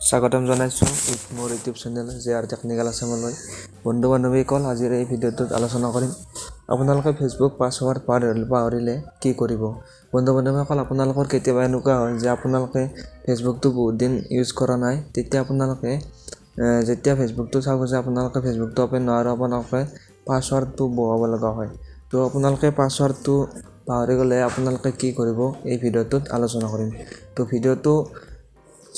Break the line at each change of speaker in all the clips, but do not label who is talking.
স্বাগতম জনাইছোঁ মোৰ YouTube channel J R technical আছামলৈ। বন্ধু বান্ধৱীসকল, আজিৰ এই ভিডিঅ'টোত আলোচনা কৰিম আপোনালোকে ফেচবুক পাছৱৰ্ড পাহৰিলে কি কৰিব। বন্ধু বান্ধৱীসকল, আপোনালোকৰ কেতিয়াবা এনেকুৱা হয় যে আপোনালোকে ফেচবুকটো বহুত দিন ইউজ কৰা নাই। তেতিয়া আপোনালোকে যেতিয়া ফেচবুকটো চাব যে আপোনালোকে ফেচবুকটো অ'পেন নহয় আৰু আপোনালোকে পাছৱৰ্ডটো বহুৱাব লগা হয়। তো আপোনালোকে পাছৱৰ্ডটো পাহৰি গ'লে আপোনালোকে কি কৰিব, এই ভিডিঅ'টোত আলোচনা কৰিম। তো ভিডিঅ'টো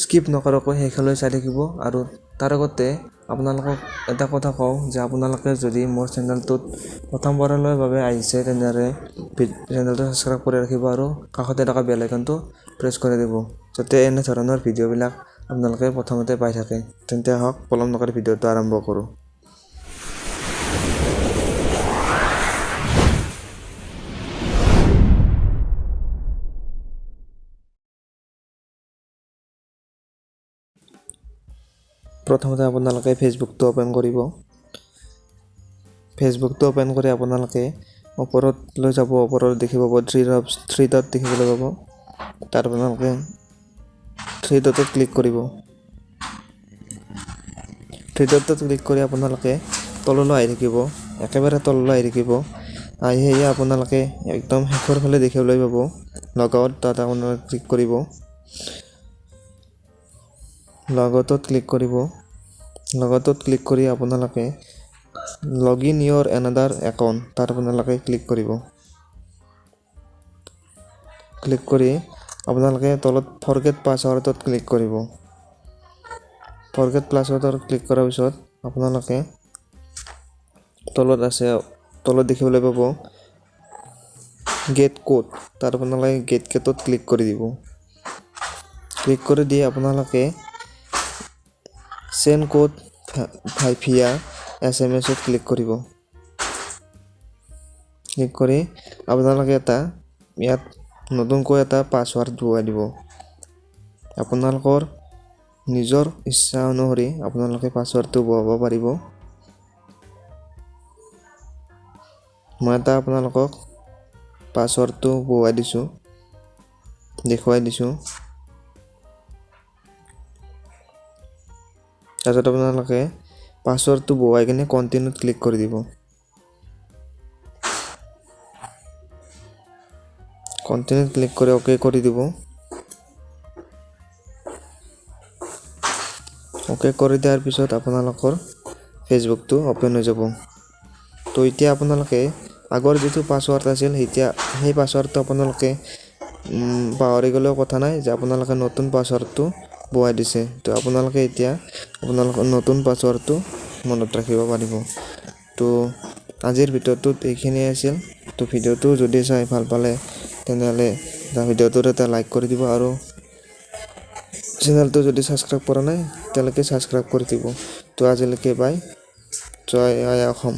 স্কিপ নকৰাকৈ শেষলৈ চাই থাকিব। আৰু তাৰ আগতে আপোনালোকক এটা কথা কওঁ যে আপোনালোকে যদি মোৰ চেনেলটোত প্ৰথমবাৰলৈ বাবে আহিছে, তেনেহ'লে চেনেলটো ছাবস্ক্ৰাইব কৰি ৰাখিব আৰু কাষতে থকা বেল আইকনটো প্ৰেছ কৰি দিব, যাতে এনেধৰণৰ ভিডিঅ'বিলাক আপোনালোকে প্ৰথমতে পাই থাকে। তেন্তে আহক, পলম নকৰি ভিডিঅ'টো আৰম্ভ কৰোঁ। প্ৰথমতে আপোনালোকে ফেচবুকটো অ'পেন কৰিব। ফেচবুকটো অ'পেন কৰি আপোনালোকে ওপৰত লৈ যাব। ওপৰত দেখিব পাব থ্ৰী ডট দেখিবলৈ পাব। তাত আপোনালোকে থ্ৰী ডটত ক্লিক কৰিব। থ্ৰী ডটত ক্লিক কৰি আপোনালোকে তললৈ আহি থাকিব, একেবাৰে তললৈ আহি থাকিব। আহি আহি আপোনালোকে একদম শেষৰ ফালে দেখিবলৈ পাব লগ আউট, তাত আপোনালোকে ক্লিক কৰিব। লগ আউটত ক্লিক কৰিব। লগ আউটত ক্লিক কৰি আপোনালোকে log in your another account, তাত আপোনালোকে ক্লিক কৰিব। ক্লিক কৰি আপোনালোকে তলত ফৰগেট পাছৱৰ্ডত ক্লিক কৰিব। ফৰগেট পাছৱৰ্ডত ক্লিক কৰাৰ পিছত আপোনালোকে তলত আছে, তলত দেখিবলৈ পাব গেট কোড, তাত আপোনালোকে গেট কোডত ক্লিক কৰি দিব। ক্লিক কৰি দি আপোনালোকে send code via S M এছত ক্লিক কৰিব। ক্লিক কৰি আপোনালোকে এটা ইয়াত নতুনকৈ এটা পাছৱৰ্ড বহুৱাই দিব। আপোনালোকৰ নিজৰ ইচ্ছা অনুসৰি আপোনালোকে পাছৱৰ্ডটো বহুৱাব পাৰিব। মই এটা আপোনালোকক পাছৱৰ্ডটো বহুৱাই দিছোঁ, দেখুৱাই দিছোঁ। তাৰপিছত আপোনালোকে পাছৱৰ্ডটো বহুৱাই কিনে কণ্টিনিউত ক্লিক কৰি দিব। কণ্টিনিউত ক্লিক কৰি অ'কে কৰি দিব। অ'কে কৰি দিয়াৰ পিছত আপোনালোকৰ ফেচবুকটো অ'পেন হৈ যাব। তো এতিয়া আপোনালোকে আগৰ যিটো পাছৱৰ্ড আছিল, এতিয়া সেই পাছৱৰ্ডটো আপোনালোকে পাহৰি গ'লেও কথা নাই যে আপোনালোকে নতুন পাছৱৰ্ডটো বহুৱাই দিছে। তো আপোনালোকে এতিয়া আপোনালোকৰ নতুন পাছৱৰ্ডটো মনত ৰাখিব পাৰিব। তো আজিৰ ভিডিঅ'টোত এইখিনিয়ে আছিল। তো ভিডিঅ'টো যদি চাই ভাল পালে তেনেহ'লে ভিডিঅ'টোত এটা লাইক কৰি দিব আৰু চেনেলটো যদি ছাবস্ক্ৰাইব কৰা নাই তেতিয়ালৈকে ছাবস্ক্ৰাইব কৰি দিব। তো আজিলৈকে বাই, জয় আই অসম।